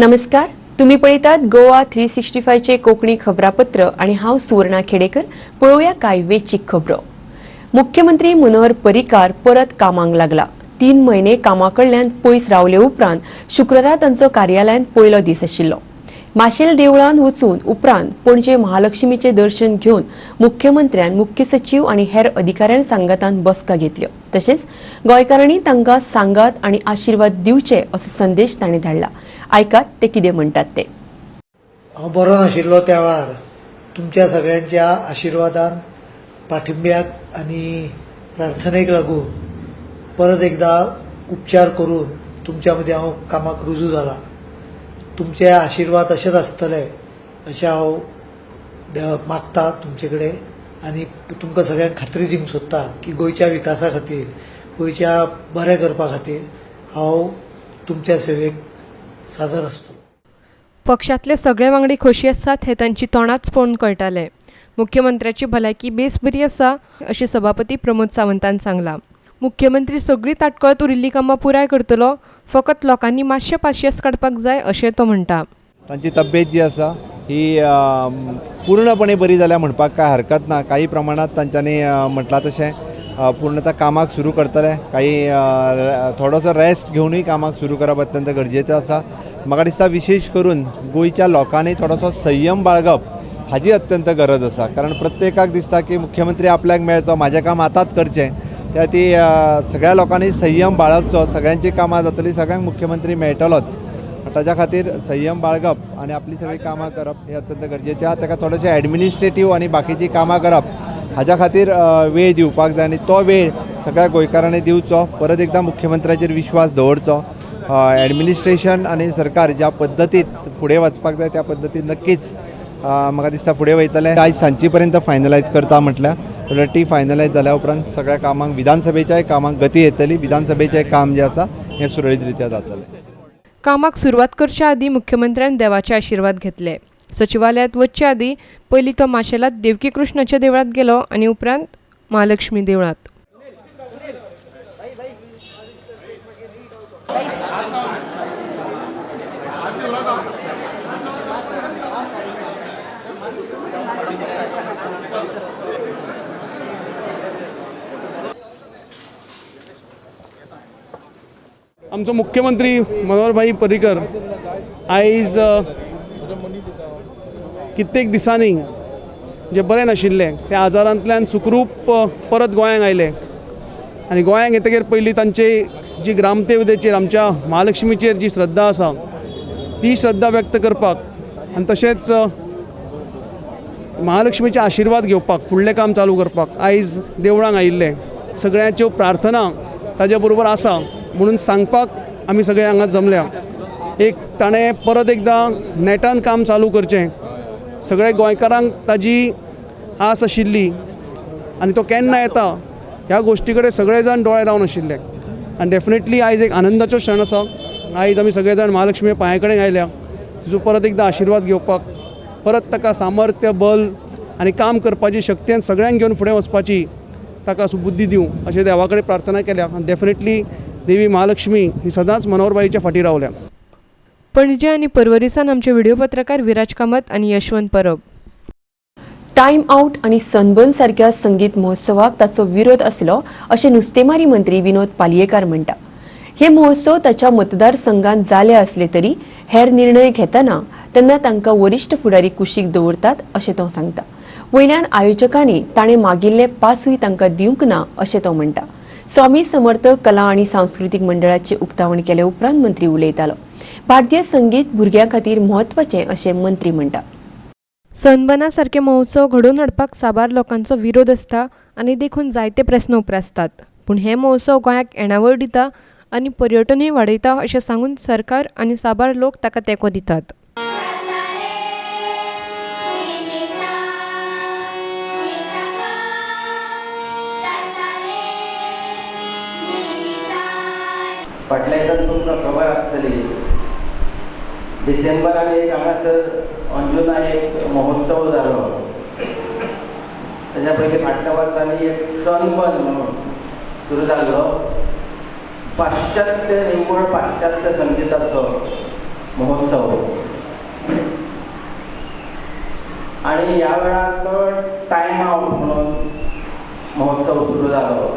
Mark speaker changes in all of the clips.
Speaker 1: नमस्कार, तुम्ही पळयतात गोवा 365 चे कोकणी खबरापत्र आणि हांव सुवर्णा खेडेकर. पळोवया कांय वेचीक खबरो. मुख्यमंत्री मनोहर पर्रीकार परत कामाक लागला. 3 म्हयने कामा कडल्यान पयस रावले उपरांत शुक्रारा तांचो कार्यालयांत पयलो दीस आशिल्लो. माशेल देवळांत वचून उपरांत पणजे महालक्ष्मीचें दर्शन घेवन मुख्यमंत्र्यान मुख्य सचीव आनी हेर अधिकाऱ्यांक सांगातान बसका घेतल्यो. तशेंच गोंयकारांनी तांकां सांगात आनी आशिर्वाद दिवचे असो संदेश ताणें धाडला. आयकात ते कितें म्हणटात ते.
Speaker 2: हांव बरो नाशिल्लो त्या वेळार तुमच्या सगळ्यांच्या आशिर्वादान, पाठिंब्याक आनी प्रार्थनेक लागून परत एकदा उपचार करून तुमच्या मदीं हांव कामाक रुजू जाला. तुमचे आशिर्वाद अशेच आसतले अशें हांव मागता तुमचे कडेन आनी तुमकां सगळ्यांक खात्री दिवंक सोदता की गोंयच्या विकासा खातीर, गोंयच्या बरें करपा खातीर हांव तुमच्या सेवेक सादर आसतलो.
Speaker 3: पक्षांतले सगळे वांगडी खोशी आसात हे तांची तोंडाच पळोवन कळटाले. मुख्यमंत्र्याची भलायकी बेस बरी आसा अशें सभापती प्रमोद सावंतान सांगलां. मुख्यमंत्री सगळीं ताटकळत उरिल्लीं कामां पुराय करतलो, फकत लोकांनी मातशें पाशियेस काडपाक जाय अशें तो म्हणटा.
Speaker 4: तांची तब्येत जी आसा ही पूर्णपणे बरी जाल्या म्हणपाक कांय हरकत ना. काही प्रमाणांत तांच्यांनी म्हटलां तशें पूर्णतः कामाक सुरू करतले. काही थोडोसो रेस्ट घेवनूय कामाक सुरू करप अत्यंत गरजेचें आसा. म्हाका दिसता विशेश करून गोंयच्या लोकांनी थोडोसो संयम बाळगप हाजी अत्यंत गरज आसा. कारण प्रत्येकाक दिसता की मुख्यमंत्री आपल्याक मेळचो, म्हाजें काम आतांच करचें. त्या ती सगळ्या लोकांनी संयम बाळगचो, सगळ्यांची कामां जातली, सगळ्यांक मुख्यमंत्री मेळटलोच. ताच्या खातीर संयम बाळगप आनी आपली सगळीं कामां करप हें अत्यंत गरजेचें आसा. ताका थोडेशें एडमिनिस्ट्रेटीव आनी बाकीचीं कामां करप हाज्या खातीर वेळ दिवपाक जाय आनी तो वेळ सगळ्या गोंयकारांनी दिवचो. परत एकदां मुख्यमंत्र्याचेर विश्वास दवरचो. एडमिनिस्ट्रेशन आनी सरकार ज्या पद्दतीत फुडें वचपाक जाय त्या पद्दतीन नक्कीच म्हाका दिसता फुडें वयतलें. आयज सांजचे पर्यंत फायनलायज करता म्हटल्यार जाल्यार ती फायनलायज जाल्या उपरांत सगळ्या कामांक, विधानसभेच्याय कामांक गती येतली. विधानसभेचें काम जें आसा हें सुरळीत रित्या जातलें.
Speaker 3: कामाक सुरवात करच्या आदीं मुख्यमंत्र्यान देवाचे आशिर्वाद घेतले. सचिवालयांत वचचे आदीं पयलीं तो माशेलांत देवकी कृष्णाच्या देवळांत गेलो आनी उपरांत महालक्ष्मी देवळांत.
Speaker 5: आमचो मुख्यमंत्री मनोहरभाई पर्रीकर आयज कित्येक दिसांनी जे बरें नाशिल्ले त्या आजारांतल्यान सुखरूप परत गोंयांक आयले आनी गोंयांक येतकीर पयलीं तांची जी ग्रामदेवतेचेर, आमच्या महालक्ष्मीचेर जी श्रद्धा आसा ती श्रद्धा व्यक्त करपाक आनी तशेंच महालक्ष्मीचे आशिर्वाद घेवपाक फुडलें काम चालू करपाक आयज देवळांक आयिल्ले. सगळ्यांच्यो प्रार्थना ताजे बरोबर आसा म्हणून सांगपाक आमी सगळे हांगा जमल्या. एक ताणें परत एकदां नेटान काम चालू करचें, सगळे गोंयकारांक ताजी आस आशिल्ली आनी तो केन्ना येता ह्या गोश्टी कडेन सगळे जाण दोळे लावन आशिल्ले. आनी डेफिनेटली आयज एक आनंदाचो क्षण आसा. आयज आमी सगळे जाण महालक्ष्मी पांया कडेन आयल्या तिचो परत एकदां आशिर्वाद घेवपाक, परत ताका सामर्थ्य, बल आनी काम करपाची शक्ती आनी सगळ्यांक घेवन फुडें वचपाची ताका सुबुद्धी दिवं अशें देवा कडेन प्रार्थना केल्या. आनी डेफिनेटली देवी महालक्ष्मी ही सदांच मनोहरबाईच्या फाटीं रावल्या.
Speaker 3: पणजे आनी पर्वरीसान आमचे व्हिडिओ पत्रकार विराज कामत आनी यशवंत परब.
Speaker 1: टायम आउट आनी सनबर्न सारक्या संगीत महोत्सवाक ताचो विरोध आसलो अशें नुस्तेमारी मंत्री विनोद पालयेकार म्हणटा. हे महोत्सव ताच्या मतदारसंघात जाले आसले तरी हेर निर्णय घेतना तेन्ना तांकां वरिश्ठ फुडारी कुशीक दवरतात अशें तो सांगता. वयल्यान आयोजकांनी ताणें मागिल्ले पासूय तांकां दिवंक ना अशें तो म्हणटा. स्वामी समर्थ कला आनी सांस्कृतीक मंडळाचें उक्तावण केले उपरांत मंत्री उलयतालो. भारतीय संगीत भुरग्यां खातीर म्हत्वाचें अशें मंत्री म्हणटा.
Speaker 3: सनबर्ना सारके महोत्सव घडोवन हाडपाक साबार लोकांचो विरोध आसता आनी देखून जायते प्रस्न उप्रासतात. पूण हे महोत्सव गोंयाक येणावळ दिता आनी पर्यटनूय वाडयता अशें सांगून सरकार आनी साबार लोक ताका तेंको दितात.
Speaker 6: फाटल्या दिसान तुमकां खबर आसतली, डिसेंबरान एक हांगासर अंजुना एक महोत्सव जालो. ताच्या पयलीं फाटल्या वर्सांनी एक सनबर्न म्हणून सुरू जाल्लो. पाश्चात्य निव्वळ पाश्चात्य संगीताचो महोत्सव आनी ह्या वेळार तो टायम आवट म्हणून महोत्सव सुरू जालो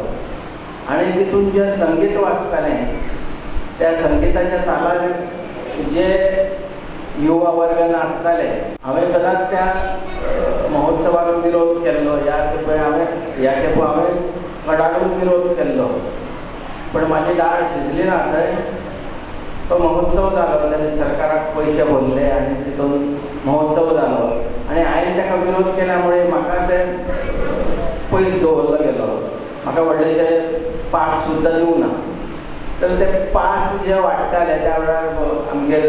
Speaker 6: आनी तितून जें संगीत वाजतालें त्या संगीताच्या तालार जे युवा वर्ग नाचताले. हांवें सदांच त्या महोत्सवाक विरोध केल्लो. ह्या खेपो हांवें कडाडून विरोध केल्लो, पण म्हाजी दाळ शिजली ना. थंय तो महोत्सव जालो, तेणे सरकाराक पयशे भरले आनी तितून महोत्सव जालो आनी हांवें ताका विरोध केल्या मुळे म्हाका ते पयस दवरलो गेलो. म्हाका व्हडलेशे पास सुद्दां दिवंक ना. तर ते पास जे वाडटाले त्या वेळार आमगेर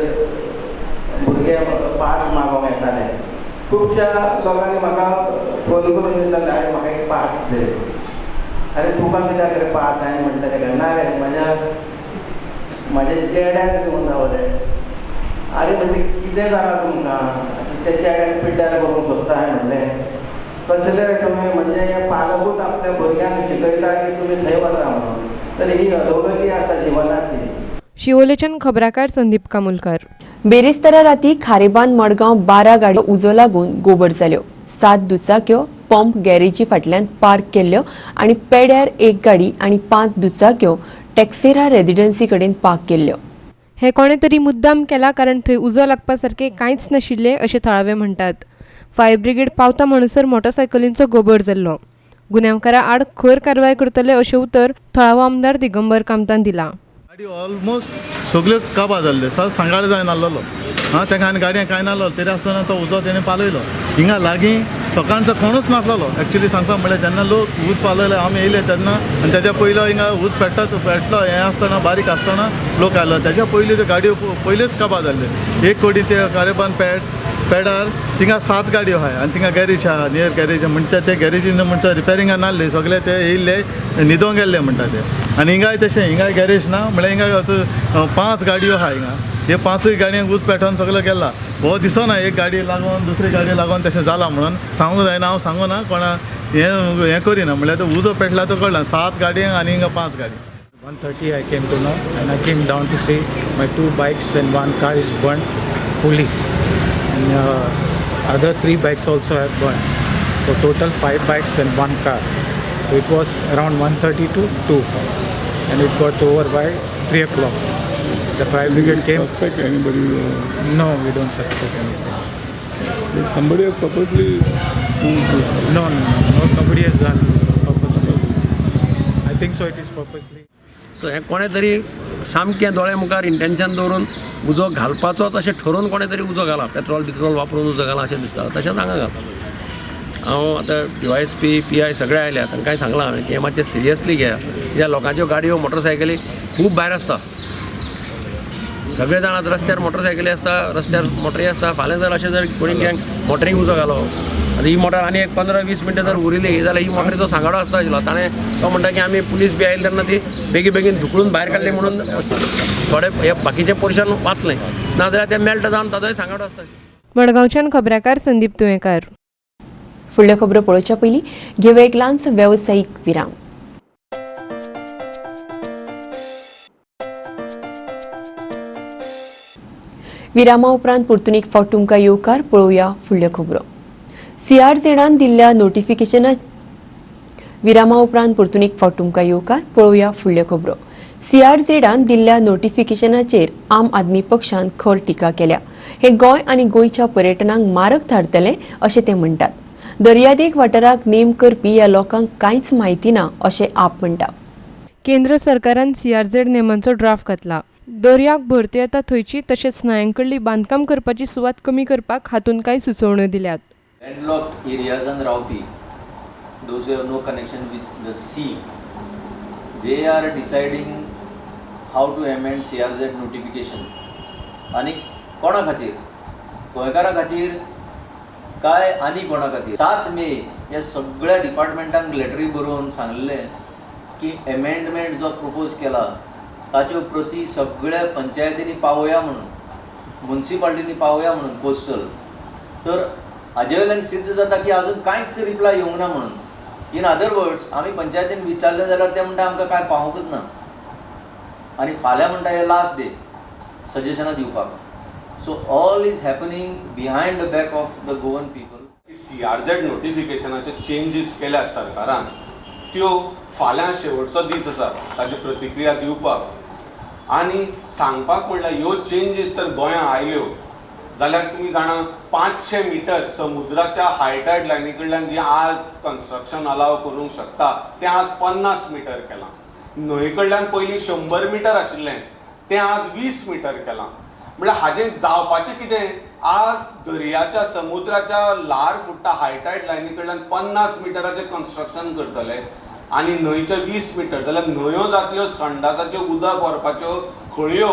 Speaker 6: भुरगे पास मागोंक येताले. खुबश्या लोकांनी म्हाका फोन करून दिताले, अरे म्हाका एक पास दी. अरे तुका कित्याक रे पास? हांवें म्हणटा ताका, ना रे म्हाज्या चेड्याक दिवंक जावो रे. अरे म्हणजे कितें जालां तुमकां, त्या चेड्याक पिड्ड्यार करूंक सोदता? हांवें म्हणलें कसले रे तुमी, म्हणजे हे पालकूच आपल्या भुरग्यांक शिकयता की तुमी थंय वता म्हणून. तर ही अधोगती आसा जिवनाची.
Speaker 3: शिवोलेच्यान खबराकार संदीप कामुलकर.
Speaker 1: बेरेस्तारा राती खारेबांद मडगांव 12 गाडयो उजो लागून गोबर जाल्यो. 7 दुचाक्यो पंप गॅरेजी फाटल्यान पार्क केल्ल्यो आनी पेड्यार 1 गाडी आनी 5 दुचाक्यो टॅक्सेरा रेजिडन्सी कडेन पार्क केल्ल्यो.
Speaker 3: हे कोणे तरी मुद्दाम केला, कारण थंय उजो लागपा सारकें कांयच नाशिल्लें अशें थळावे म्हणटात. फायर ब्रिगेड पावता म्हणसर मोटरसायकलींचो गोबर जाल्लो. गुन्यांवकारा आड खर कारवाय करतले अशें उतर थळावो आमदार दिगंबर कामतान दिला.
Speaker 7: गाडी ऑलमोस्ट सगल्यो काबार जाल्ल्यो, सांगाळ जायनासलो. हां, ताका आनी गाडयांक कांय नासलो, तरी आसतना तो उजो तेणें पालयलो. हिंगा लागीं सकाळचो कोणूच नासलेलो. एक्चुली सांगता म्हणल्यार जेन्ना लोक ऊस पालयले आमी येयले तेन्ना, आनी तेज्या पयलो हिंगा ऊस पेटलो हें आसतना बारीक आसतना लोक आयलो. तेज्या पयलीं त्यो गाडयो पयल्योच काबार जाल्ल्यो. 1 कोटी ते कारेबान पेडार थिंगा 7 गाडयो आहाय आनी थिंगा गॅरेज आहा, नियर गॅरेज म्हणटा ते गॅरेजीन म्हणटा रिपेरिंगा नासले, सगळे ते येयल्ले न्हिदोंक गेल्ले म्हणटा ते. आनी हिंगाय तशें, हिंगाय गॅरेज ना म्हणल्यार हिंगा 5 गाडयो आहा. हिंगा हे 5 गाडयांक ऊस पेटोवन सगळें गेला. हो दिसना एक गाडी लागून दुसरी गाडी लागून तशें जालां म्हणून सांगूंक जायना. हांव सांगूना कोणा हें हें करिना, म्हणल्यार तो उजो पेटला तो कळना. 7 गाडयांक आनी हिंगा 5 गाडी.
Speaker 8: 1:30 I came to know and I came down to see my 2 bikes and 1 car is burnt fully. And other 3 bikes also have burned. So total 5 bikes and 1 car. So it was around 1:30 to 2, and it got over by 3 o'clock. The fire brigade came.
Speaker 9: Suspect anybody?
Speaker 8: No, we don't suspect anything.
Speaker 9: Did somebody have purposely?
Speaker 8: No, nobody has done purposely. I think so. It is purposely.
Speaker 10: So हें कोणें तरी सामकें दोळे मुखार intention दवरून उजो घालपाचोच अशें ठरोवन कोणें तरी उजो घाला, पेट्रोल बिट्रोल वापरून उजो घाला अशें दिसता. तशेंच हांगा घाला. हांव आतां DYSP PI सगळे आयल्या, तांकांय सांगलां हांवें की हें मातशें सिरियसली घेया. कित्याक लोकांच्यो गाडयो मोटरसायकली खूब भायर आसता. सगळे जाण आतां रस्त्यार मोटरसायकली आसता, रस्त्यार मोटरी आसता. फाल्यां जर अशें जर कोणी कित्याक मोटरीक उजो घालो आतां ही मोटर आनी एक 15-20 मिनटां जर उरिल्ली जाल्यार ही मोटरीचो सांगाडो आसता आशिल्लो. ताणें तो म्हणटा की आमी पुलीस बी आयले तेन्ना ती बेगीन बेगीन धुकळून भायर काडली म्हणून थोडे हे बाकीचें पोर्शन वाचलें, नाजाल्यार तें मेल्ट जावन ताचोय सांगाडो आसता.
Speaker 3: मडगांवच्यान खबराकार संदीप तुयेंकार.
Speaker 1: फुडल्यो खबरो पळोवच्या पयलीं घेवया एक ल्हानसो वेवसायीक विराम. विरामा उपरांत परतून एक फावट तुमकां येवकार. पळोवया फुडल्यो खबरो. सीआरझेडान दिल्ल्या नोटिफिकेशना विरामा उपरांत परतून एक फावट तुमकां येवकार. पळोवया फुडल्यो खबरो. सीआरझेडान दिल्ल्या नोटिफिकेशनाचेर आम आदमी पक्षान खर टिका केल्या. हे गोंय आनी गोंयच्या पर्यटनाक मारक थारतले अशें ते म्हणटात. दर्यादेग वाठाराक नेम करपी ह्या लोकांक कांयच म्हायती ना अशें आप म्हणटा.
Speaker 3: केंद्र सरकारान सीआरझेड नेमांचो ड्राफ्ट घातला. दर्याक भरती येता थंयची तशेंच न्हंयांकडली बांदकाम करपाची सुवात कमी करपाक हातूंत कांय सुचोवण्यो दिल्यात.
Speaker 11: लँडलॉक एरियाजान रावपी those who have no connection with the sea, they are deciding how to amend CRZ notification. आनी कोणा खातीर, गोंयकारां खातीर काय आनी कोणा खातीर? 7 मे ह्या सगळ्या डिपार्टमेंटांक लेटरी बरोवन सांगलें की एमेंडमेंट जो प्रपोज केला ताच्यो प्रती सगळ्या पंचायतींनी पावोया म्हणून, मुन्सिपाल्टींनी पावोया म्हणून कोस्टल. तर हाजे वयल्यान सिद्ध जाता की अजून कांयच रिप्लाय येवंक ना म्हणून. इन अदर वर्ड्स आमी पंचायतीन विचारलें जाल्यार ते म्हणटा आमकां कांय पावोंकूच ना आनी फाल्यां म्हणटा हे लास्ट डे सजेशनां दिवपाक. So all is happening behind the back of the Goan people.
Speaker 12: CRZ नोटिफिकेशनाचे चेंजीस केल्यात सरकारान, त्यो फाल्यां शेवटचो दीस आसा ताची प्रतिक्रिया दिवपाक. आनी सांगपाक म्हणल्यार ह्यो चेंजीस तर गोंयांत आयल्यो जाल्यार तुमी जाणा 500 मिटर समुद्राच्या हायटायड लायनी कडल्यान जी आज कन्स्ट्रक्शन अलाव करूंक शकता तें आज 50 मिटर केलां. न्हंय कडल्यान पयलीं 100 मिटर आशिल्लें तें आज 20 मिटर केलां. म्हणल्यार हाजें जावपाचें कितें, आज दर्याच्या समुद्राच्या ल्हार फुट्टा हायटायड लायनी कडल्यान 50 मिटराचें कन्स्ट्रक्शन करतले आनी न्हंयचे 20 मिटर जाल्यार न्हंयो जातल्यो संडासाच्यो उदक व्हरपाच्यो खळयो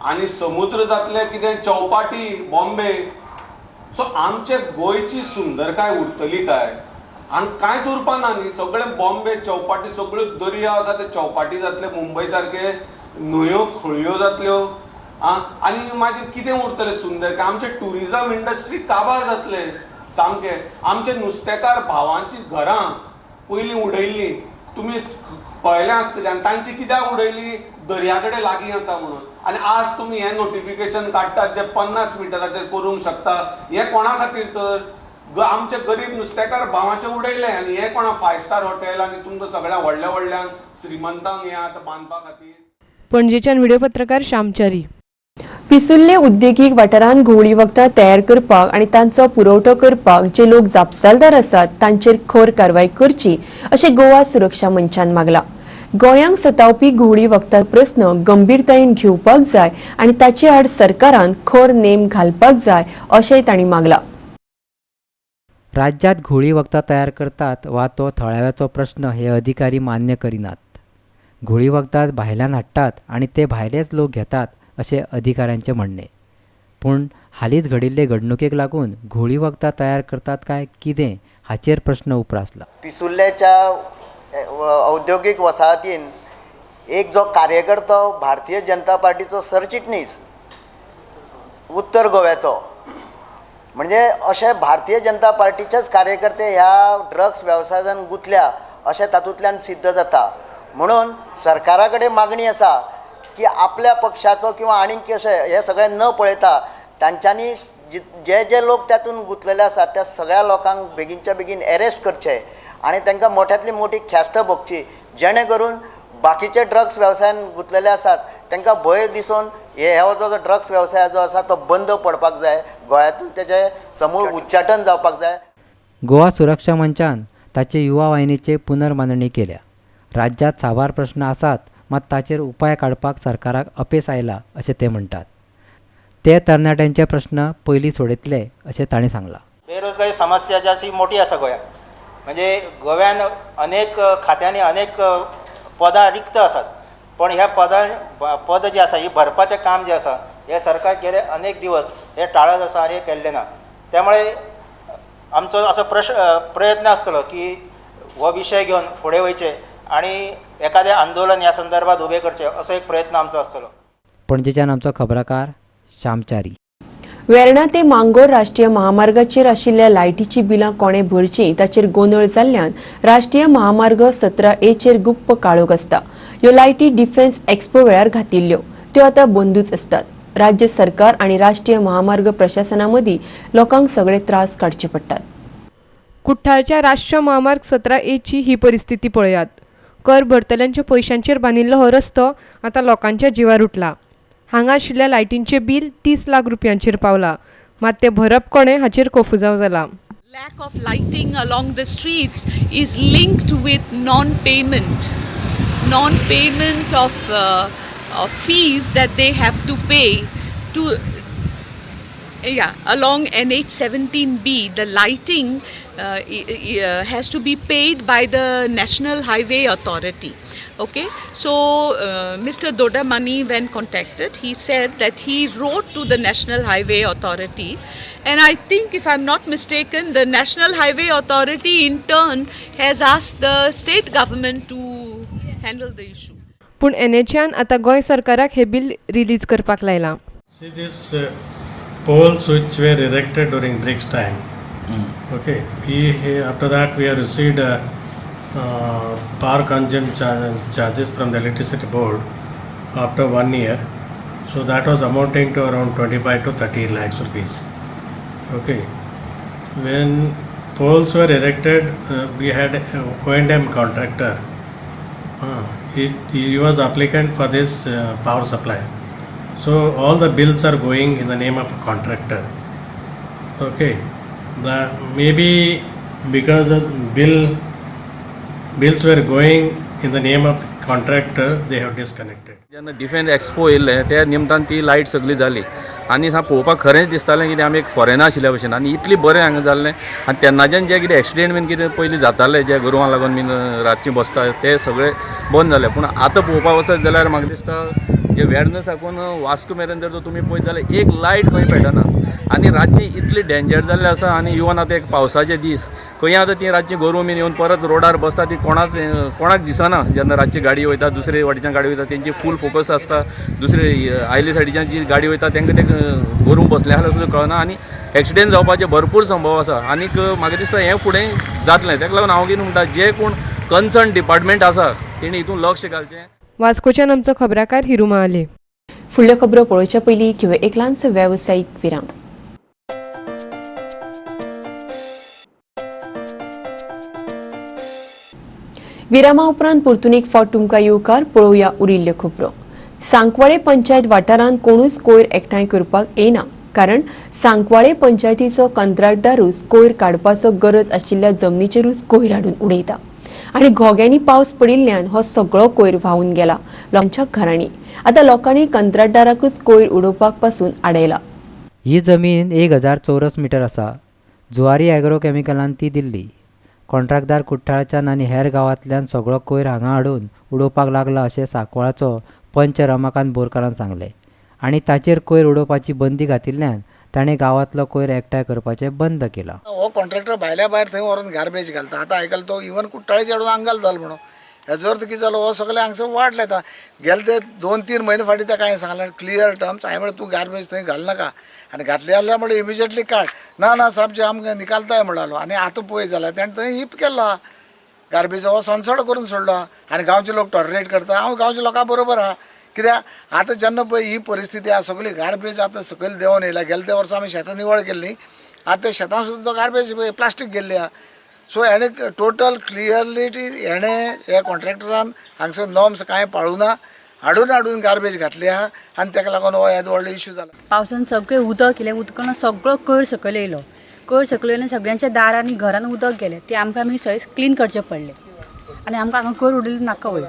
Speaker 12: आनी समुद्र जातले कितें चौपाटी बॉम्बे. सो आमचे गोंयची सुंदरकाय उरतली काय? हांगा कांयच उरपा ना न्ही, सगळें बॉम्बे चौपाटी, सगळ्यो दर्या आसा ते चौपाटी जातले, मुंबय सारके न्हंयो खळयो जातल्यो. आं, आनी मागीर कितें उरतलें सुंदरकाय? आमचें ट्युरिजम इंडस्ट्री काबार जातले सामकें. आमचे नुस्तेकार भावांची घरां पयलीं उडयल्लीं तुमी पळयलें आसतलें, आनी तांची कित्याक उडयली? दर्या कडेन लागीं आसा म्हणून. आनी आज तुमी हें नोटिफिकेशन काडटात जें 50 मिटराचेर करूंक शकता, हें कोणा खातीर तर? आमचे गरीब नुस्तेकार भावांचें उडयलें आनी हें कोणा 5 स्टार हॉटेल आनी तुमकां सगळ्या व्हडल्या व्हडल्यांक श्रीमंतांक हें आतां बांदपा खातीर.
Speaker 3: पणजेच्यान व्हिडिओ पत्रकार श्यामचारी.
Speaker 1: पिसुर्ले उद्देगीक वाठारांत घुंवळी वखदां तयार करपाक आनी तांचो पुरवठो करपाक जे लोक जापसालदार आसात तांचेर खर कारवाय करची अशें गोवा सुरक्षा मंचान मागलां. गोंयांक सतावपी घुंवळी वखदां प्रस्न गंभीरतायेन घेवपाक जाय आनी ताचे आड सरकारान खर नेम घालपाक जाय अशेंय तांणी मागलां.
Speaker 13: राज्यांत घुंवळी वखदां तयार करतात वा तो थळाव्याचो प्रश्न हे अधिकारी मान्य करिनात. घुंवळी वखदां भायल्यान हाडटात आनी ते भायलेच लोक घेतात अशें अधिकाऱ्यांचें म्हणणें. पूण हालींच घडिल्ले घडणुकेक लागून घुंवळी वखदां तयार करतात काय कितें हाचेर प्रश्न उप्रासला.
Speaker 14: पिसुर्ल्याच्या औद्योगिक वसाहतीन एक जो कार्यकर्तो भारतीय जनता पार्टीचो सरचिटणीस उत्तर गोव्याचो, म्हणजे अशे भारतीय जनता पार्टीचेच कार्यकर्ते ह्या ड्रग्स वेवसायान गुंतल्या अशें तातूंतल्यान सिद्ध जाता. म्हणून सरकारा कडेन मागणी आसा की आपल्या पक्षाचो किंवा आनीक कशें हें सगळें न पळयता तांच्यांनी जे जे लोक तातूंत गुंतलेले आसात त्या सगळ्या लोकांक बेगीनच्या बेगीन एरेस्ट करचे आनी तांकां मोठ्यांतली मोठी ख्यास्त भोगची, जेणे करून बाकीचे ड्रग्स वेवसायान गुंतलेले आसात तांकां भंय दिसून हे जो ड्रग्स वेवसाय जो आसा तो बंद पडपाक जाय, गोंयांतून तेजें समूळ उच्चाटन जावपाक जाय.
Speaker 13: गोवा सुरक्षा मंचान ताचे युवा वाहिनीचे पुनर्मांडणी केल्या. राज्यांत साबार प्रश्न आसात मात ताचेर उपाय काडपाक सरकाराक अपेस आयला अशें ते म्हणटात. ते तरणाट्यांचे प्रश्न पयलीं सोडयतले अशें तांणी सांगलां.
Speaker 15: बेरोजगारी समस्या जी आसा मोठी आसा गोंयांत, म्हणजे गोव्यान अनेक खात्यांनी अनेक पदां रिक्त आसात, पण ह्या पदां पद जी आसा ही भरपाचें काम जें आसा हें सरकार गेले अनेक दिवस हे टाळत आसा आनी हें केल्लें ना. त्यामुळे आमचो असो प्रयत्न आसतलो की हो विशय घेवन फुडें वयचें आनी एखादें आंदोलन ह्या संदर्भात उबें करचें असो एक प्रयत्न आमचो आसतलो.
Speaker 13: पणजेच्यान आमचो खबराकार श्यामचारी.
Speaker 1: वेर्णा ते मांगोर राष्ट्रीय महामार्गाचेर आशिल्ल्या लायटीची बिलां कोणें भरचीं ताचेर गोंदळ जाल्ल्यान राष्ट्रीय महामार्ग 17A चेर गुप्प काळोख आसता. ह्यो लायटी डिफेन्स एक्स्पो वेळार घातिल्ल्यो, त्यो आतां बंदूच आसतात. राज्य सरकार आनी राष्ट्रीय महामार्ग प्रशासना मदीं लोकांक सगळे त्रास काडचे पडटात.
Speaker 3: कुठ्ठाळच्या राष्ट्रीय महामार्ग 17A ची ही परिस्थिती पळयात. कर भरतल्यांच्या पयशांचेर बांदिल्लो हो रस्तो आतां लोकांच्या जिवार उठला. हांगा आशिल्ल्या लायटींचें बील 30 लाख रुपयांचेर पावला, मात तें भरप कोणें हाचेर कोफुजांव जाला.
Speaker 16: Lack of lighting along the streets is linked with non-payment of fees that they have to pay to along NH17B. The lighting has to be paid by the National Highway Authority. Okay, so Mr. Dodamani, when contacted, he said that he wrote to the National Highway Authority, and I think, if I'm not mistaken, the National Highway Authority in turn has asked the state government to handle the issue.
Speaker 3: पूण NHAन आतां गोंय सरकाराक हे bill release करपाक लायलां.
Speaker 17: See this poles which were erected during breaks time. Okay, we after that we have received power consumption charges from the electricity board after 1 year. So So that was amounting to around 25 to 30 lakhs rupees. Okay. When poles were erected, we had a O&M contractor. He was applicant for this power supply. So all the bills are going in the name of a contractor. Okay. Maybe because the bills were going in the name of the contractor, they have disconnected.
Speaker 18: जेन्ना defence expo येयल्लें त्या निमतान ती light सगळी जाली आनी सा पळोवपाक खरेंच दिसतालें कितें आमी एक फॉरेना आशिल्ल्या भशेन आनी इतली बरें हांगा जाल्लें. आनी तेन्नाच्यान जे कितें एक्सिडेंट बीन कितें पयलीं जाताले जे गोरवां लागून बीन रातचीं बसता ते सगळे बंद जाले. पूण आतां पळोवपाक वचत जाल्यार म्हाका दिसता जे वेर्ना साकून वास्को मेरेन जर तुमी पळयत जाल्यार एक लायट खंय पेटना आनी रातची इतली डेंजर जाल्लें आसा. आनी इवन आतां एक पावसाचे दीस खंय आतां ती रातची गोरवां बीन येवन परत रोडार बसता ती कोणाक दिसना. जेन्ना रातची गाडी वयता दुसरे वाटेच्यान गाडी वयता तेंची फूल फोकस आसता, दुसरे आयले सायडीच्यान जी गाडी वयता तांकां ते गोरूं बसले आसल्यार सुद्दां कळना आनी एक्सिडेंट जावपाचे भरपूर संभव आसा. आनीक म्हाका दिसता हें फुडें जातलें. ताका लागून हांव कितें म्हणटा, जे कोण कन्सर्न डिपार्टमेंट आसा तेणी हितून लक्ष घालचें.
Speaker 3: वास्कोच्यान आमचो खबराकार हिरू महाले.
Speaker 1: फुडल्यो खबरो पळोवच्या पयलीं घेवया एक ल्हानसो वेवसायीक विराम. विरामा उपरांत परतून एक फावट तुमकां येवकार. पळोवया उरिल्ल्यो खबरो. सांकवाळे पंचायत वाठारांत कोणूच कोयर एकठांय करपाक येना, कारण सांकवाळे पंचायतीचो कंत्राटदारूच कोयर काडपाचो गरज आशिल्ल्या जमनीचेरूच कोयर हाडून उडयता आनी घोग्यांनी पावस पडिल्ल्यान हो सगळो कोयर व्हांवून गेला लोकांच्या घरांनी. आतां लोकांनी कंत्राटदाराकूच कोयर उडोवपाक पासून आडयला.
Speaker 13: ही जमीन 1000 चौरस मिटर आसा. जुवारी एग्रो केमिकलान ती दिल्ली. कॉन्ट्रॅक्टदार कुठ्ठाळच्यान आनी हेर गांवांतल्यान सगळो कोयर हांगा हाडून उडोवपाक लागला अशें सांकवाळचो पंच रमाकांत बोरकारान सांगलें आनी ताचेर कोयर उडोवपाची बंदी घातिल्ल्यान ताणें गांवांतलो कोयर एकठांय करपाचें बंद केलां.
Speaker 19: हो कॉन्ट्रॅक्टर भायल्या भायर थंय व्हरून गार्बेज घालता. आतां आयकल तो इवन कुठ्ठाळेचे हाडून हांगा घालतालो म्हणून हेजो अर्थ कितें जालो, हो सगळें हांगसर वाट लायता. गेले ते 2-3 म्हयने फाटीं ताका हांवें सांगलें क्लियर टर्म्स, हांवें म्हणलें तूं गार्बेज थंय घालनाका आनी घातली जाल्यार म्हणलें इमिजिएटली काड. ना ना साहेब जे आमकां निकालताय म्हणलो. आनी आतां पळय जाल्यार तेणें थंय हिप केलो गार्बेज, हो सोनसोड करून सोडलो आनी गांवचे लोक टॉलरेट करता. हांव गांवच्या लोकां बरोबर आहा, कित्याक आतां जेन्ना पळय ही परिस्थिती आहा, सगळी गार्बेज आतां सकयल देंवन येयल्या. गेले ते वर्सा आमी शेतां निवळ केल्लीं, आतां ते शेतां सुद्दां गार्बेज प्लास्टीक गेल्ली आहा. सो हेणें टोटल क्लियरलिटी हेणें ह्या कॉन्ट्रॅक्टरान हांगसर नॉर्म्स कांय पाळूना, हाडून हाडून गार्बेज घातली आहा आनी ताका लागून हो येदो व्हडलो इश्यू जाला.
Speaker 20: पावसान सगळें उदक येयलें, उदकान सगळो कोयर सकयल येयलो. कोयर सकयल येयलो सगळ्यांच्या दारांनी घरान उदक गेलें, तें आमकां आमी सगळें क्लीन करचें पडलें. आनी आमकां हांगा कोयर उडयलें नाका वयर,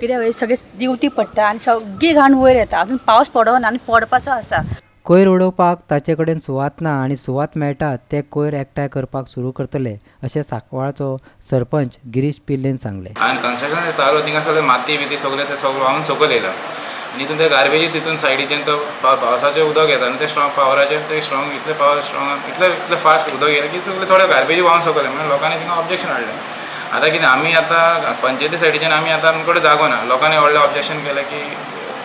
Speaker 20: कित्याक वयर सगळें दिवटी पडटा आनी सगळी घाण वयर येता. अजून पावस पडना आनी पडपाचो आसा.
Speaker 13: कोयर उडोवपाक ताचे कडेन सुवात ना आनी सुवात मेळटा ते कोयर एकठांय करपाक सुरू करतले अशें सांकवाळचो सरपंच गिरीश पिल्लेन सांगलें.
Speaker 21: आनी कन्स्ट्रक्शन चालू थिंगा सगळें माती बिती सगळें तें सगळें व्हांवून सकयल येयलां आनी तितून ते गार्बेजी तितून सायडीच्यान तो पावसाचें उदक येता आनी तें स्ट्रॉंग पावराचें तें स्ट्रॉंग इतलें पावर स्ट्रॉंग इतलें इतलें फास्ट उदक येयलें की सगळें थोडें गार्बेजी व्हांवून सकयल म्हणून लोकांनी थिंगा ऑब्जेक्शन हाडलें. आतां कितें आमी आतां पंचायती सायडीच्यान आमी आतां आमचे कडेन जागो ना, लोकांनी व्हडलें ऑब्जेक्शन केलें की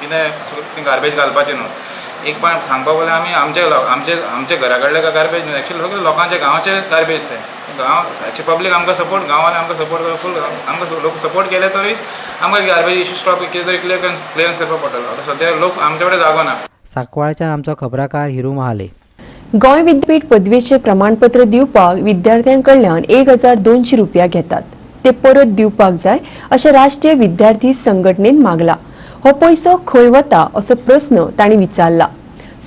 Speaker 21: कितें गार्बेज घालपाचें न्हू. एक पण सांगपाक गेल्यार आमी आमचे आमचे आमचे घरा कडले गार्बेज न्हू, एक्चुअली सगळे लोकांचे गांवचे गार्बेज ते गांव एक्चुअली पब्लीक आमकां सपोर्ट, गांवांनी आमकां सपोर्ट फूल आमकां लोक सपोर्ट केले तरी आमकां गार्बेज इश्यू स्टॉप कितें तरी क्लियरन्स करपाक पडटलो. आतां सद्या लोक आमचे कडेन जागो ना.
Speaker 13: सांकवाळच्यान आमचो खबराकार हिरू महाले.
Speaker 1: गोंय विद्यापीठ पदवेचें प्रमाणपत्र दिवपाक विद्यार्थ्यां कडल्यान 1200 रुपया घेतात, ते परत दिवपाक जाय अशें राष्ट्रीय विद्यार्थी संघटनेन मागला. हो पयसो खंय वता असो प्रस्न तांणी विचारला.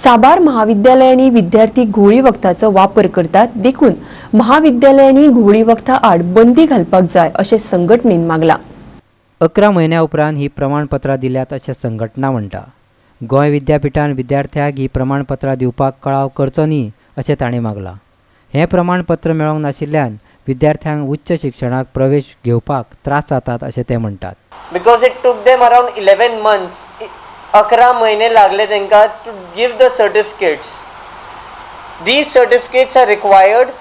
Speaker 1: साबार महाविद्यालयांनी विद्यार्थी घुंवळी वखदाचो वापर करतात, देखून महाविद्यालयांनी घुंवळी वखदां आड बंदी घालपाक जाय अशें संघटनेन मागला.
Speaker 13: 11 म्हयन्या उपरांत ही प्रमाणपत्रां दिल्यात अशें संघटना म्हणटा. गोंय विद्यापीठान विद्यार्थ्यांक ही प्रमाणपत्रां दिवपाक कळाव करचो न्ही अशें तांणी मागलां. हें प्रमाणपत्र मेळोंक नाशिल्ल्यान विद्यार्थ्यांक उच्च शिक्षणाक प्रवेश घेवपाक त्रास जातात अशें ते म्हणटात.
Speaker 22: Because it took them around 11 months, 11 म्हयने लागले तांकां to give the certificates. These certificates are required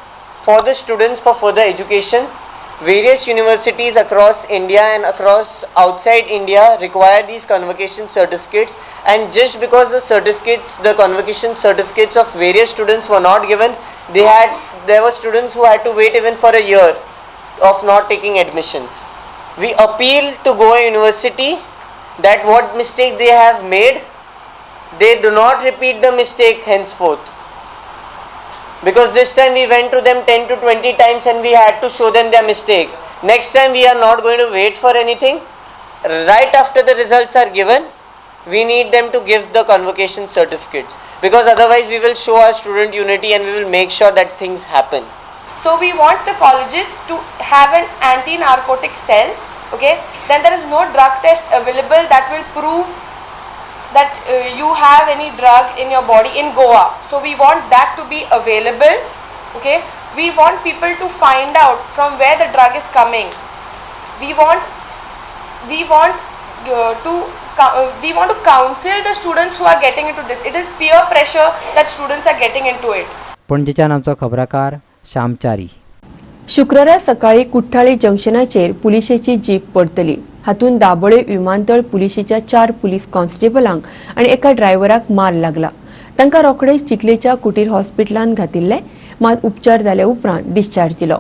Speaker 22: for the students for further education. Various universities across India and across outside India require these convocation certificates, and just because the certificates, the convocation certificates of various students were not given, there were students who had to wait even for a year of not taking admissions. We appeal to Goa University that what mistake they have made, they do not repeat the mistake henceforth. Because this time we went to them 10 to 20 times and we had to show them their mistake. Next time we are not going to wait for anything. Right after the results are given, we need them to give the convocation certificates, because otherwise we will show our student unity and we will make sure that things happen.
Speaker 2: So we want the colleges to have an anti-narcotic cell, okay? Then there is no drug test available that will prove that you have any drug in your body in Goa. So we want that to be available, okay? We want people to find out from where the drug is coming. We want to counsel the students who are getting into this. It is peer pressure that students are getting into it.
Speaker 13: पणजेच्यान आमचो खबराकार श्यामचारी.
Speaker 1: शुक्रारा सकाळी कुठ्ठाळे जंक्शनाचेर पुलिशेची jeep परतली. हातूंत दाबोळे विमानतळ पुलिशेच्या 4 police कॉन्स्टेबलांक आनी एका ड्रायव्हराक मार लागला. तांकां रोखडेच चिखलेच्या कुटीर हॉस्पिटलांत घातिल्ले, मात उपचार जाल्या उपरांत डिस्चार्ज दिलो.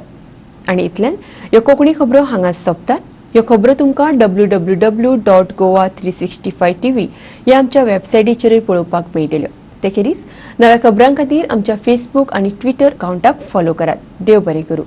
Speaker 1: आनी इतल्यान ह्यो कोंकणी खबरो हांगाच सोंपतात. ह्यो खबरो तुमकां www.goa365tv ह्या आमच्या वेबसायटीचेरूय पळोवपाक मेळटल्यो. ते खेरीज नव्या खबरां खातीर आमच्या फेसबूक आनी ट्विटर अकावंटाक फॉलो करात. देव बरें करूं.